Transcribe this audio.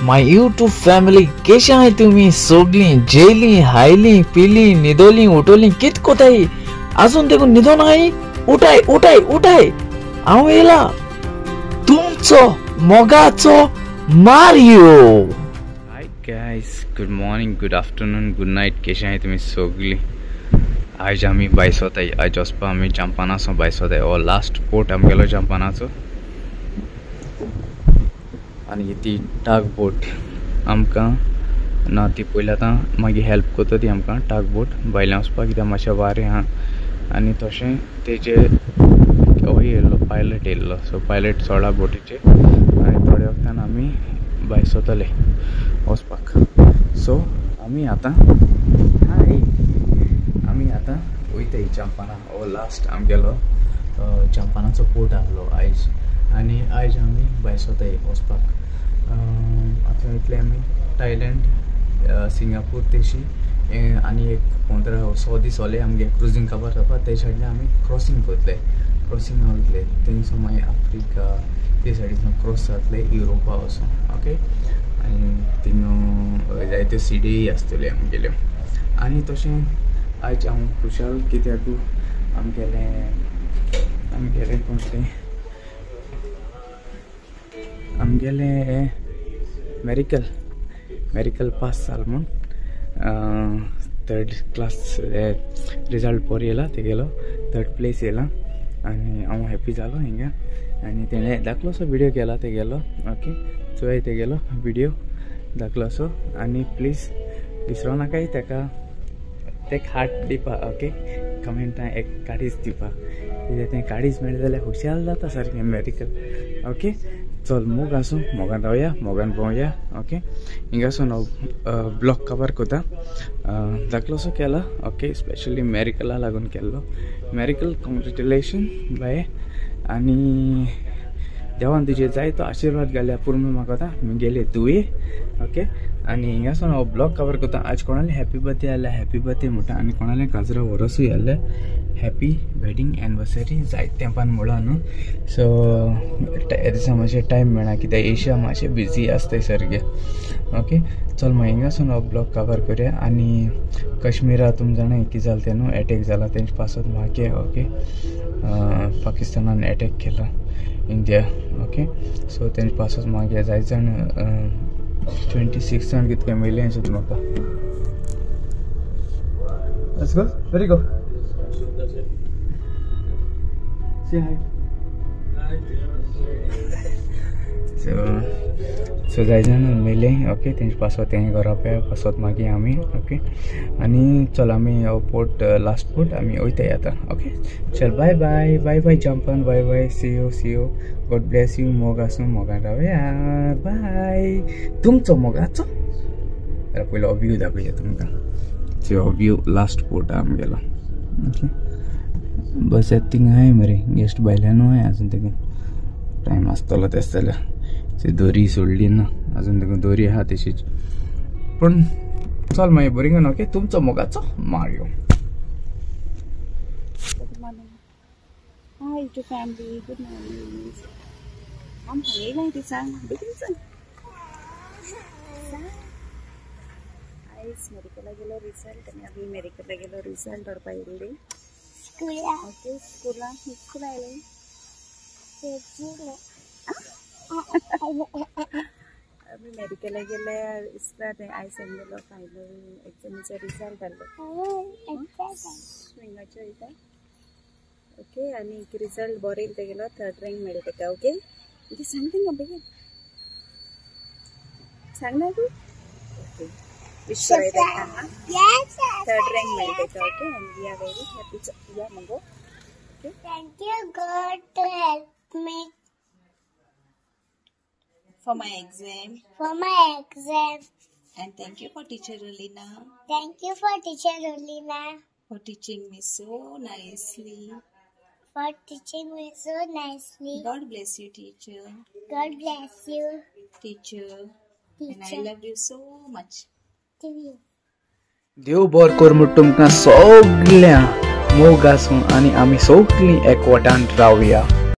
My YouTube family केशे आहाय तुमी सगळीं जेली हायली पिली न्हिदोली उठोली कित कोताय आजून देखून न्हिदोन आहाय उठाय उठाय उठाय हांव येयला तुमचो मोगाचो Mario. Hi guys, good morning, good afternoon, good night. केशे आहाय तुमी सगळीं? आयज आमी भायस वताय. आयज वचपा आमी जापानाचो भायस वताय. हो लास्ट पोर्ट आमगेलो जापानाचो आनी ती टाक बोट आमकां ना ती पयलीं आतां मागीर हेल्प करता ती आमकां टाक बोट भायल्यान वचपाक कित्याक मातशें वारें आहा आनी तशें तेजे होय येयल्लो पायलट येयल्लो. सो पायलट सोडा बोटीचे आनी थोड्या वखदान आमी भायर वतले वचपाक. सो आमी आतां हाय आमी आतां वयताय जापाना. हो लास्ट आमगेलो जापानाचो पोर्ट आहलो आयज आनी आयज आमी भायर वताय वचपाक. आतां वयतले आमी थायलंड, सिंगापूर तेशी आनी एक 15-100 दीस जाले आमगे क्रुजींग काबार जावपा. ते सायडीन आमी क्रॉसींग करतले, क्रॉसिंगा वयतले थंयसो मागीर आफ्रिका ते सायडीन क्रॉस जातले युरोपा वचून. ओके, आनी थिंगा जायत्यो सिटीय आसतल्यो आमगेल्यो. आनी तशें आयज हांव खुशाल कित्याक आमगेलें आमगेलें कोण तें आमगेलें मेरिकल मेरिकल पास जाल म्हूण थर्ड क्लास रिजल्ट बरो येयला तेगेलो, थर्ड प्लेस येयला आनी हांव हॅप्पी जालो हिंगा. आनी तेणें धाकलोसो विडियो केला तेगेलो. ओके, चोय तेगेलो विडियो धाकलोसो आनी प्लीज विसरो नाकाय तेका तेक हार्ट दिवपा. ओके, कमेंटां एक काडीच दिवपा कित्याक तें काडीच मेळ्ळें जाल्यार खुशाल जाता सारकें मेरिकल. ओके, चल मोग आसूं, मोगान रावया, मोगान भोंवया. ओके, हिंगासून हांव ब्लॉग कवर करता. धाकलोसो केला. ओके, स्पेशली मेरिकला लागून केल्लो. मेरिकल कॉंग्रेच्युलेशन बाये आनी देवान तुजे जाय तो आशिर्वाद घाल्या पुरो म्हाका मुगेले तुवें. ओके, आनी हिंगासून हांव ब्लॉग कवर करता. आज कोणाले हॅपी बर्थडे आसल्यार हॅपी बर्थडे म्हणटा आनी कोणाले काजरा वरसूय आसल्यार हॅपी वेडींग एनिवर्सरी जायत तेंपान म्हणला न्हू. सो हे दिसा मातशें टायम मेळना कित्याक एशिया मातशें बिजी आसताय सारकें. ओके, चल मागीर हिंगासून हो ब्लॉग कवर करया. आनी कश्मीरा तुमी जाणा कितें जालें तें न्हू, एटॅक जाला तेंचे पासत मागे. ओके, पाकिस्तानान एटॅक केला इंडिया. ओके, सो तेंचे पासत मागे जायत जाण 26 जाण कितके मेले दिसता म्हाका. Let's go. Where you go? Say hi. So जाय जाण मेले. ओके, तेंचे पासत तें घरा पासत मागीर आमी. ओके, आनी चल आमी हो पोर्ट लास्ट पोर्ट आमी वयताय आतां. ओके, चल bye bye, bye bye Japan, bye bye, see you, see you, God bless you. मोग आसूं, मोगान रावया, बाय. तुमचो मोगाचो पयलो व्यू दाखोवया तुमकां. हो व्यू लास्ट पोर्ट आमगेलो. ओके, बस येता थिंगा आहाय मरे गेस्ट भायल्यानूय आहाय आजून तेका टायम आसतलो तेस जाल्यार. दोरी सोडली ना आजून तेका, दोरी आहा तशीच. पूण चल मागीर बरी. ओके, तुमचो मोगाचो Mario. Good morning. Hi YouTube family, good morning. आम खंय येयलाय दिसा बेगीन सांग. आयज मेडिकला गेलो रिजल्ट आनी आमी मेडिकला गेलो रिजल्ट व्हरपा येयल्ली. ओके, स्कुला स्कुला आयले. आमी मेडिकला गेले दिसता तें आयज आमगेलो फायनल एग्जामीचो रिजल्ट आसलो स्विंगाचो वयता. ओके, आनी रिजल्ट बरो येयलो तेगेलो, थर्ड रँक मेळ्ळो तेका. ओके, ओके सांग तेंका बेगीन सांग ना तूं. ओके, विश कराय तेका. थर्ड रँक मेळ्ळो तेका. ओके, आनी we are very happy. या मगो. Okay, thank you God to help me for my exam. For my exam. And thank you for teacher Rolina. Thank you for teacher Rolina. For teaching me so nicely. For teaching me so nicely. God bless you, teacher. God bless you, teacher. And I love you so much. To you. देव बरो कर म्हूण तुमकां सगळ्यांक मोग आसूं आनी आमी सगळीं एकवटान रावया.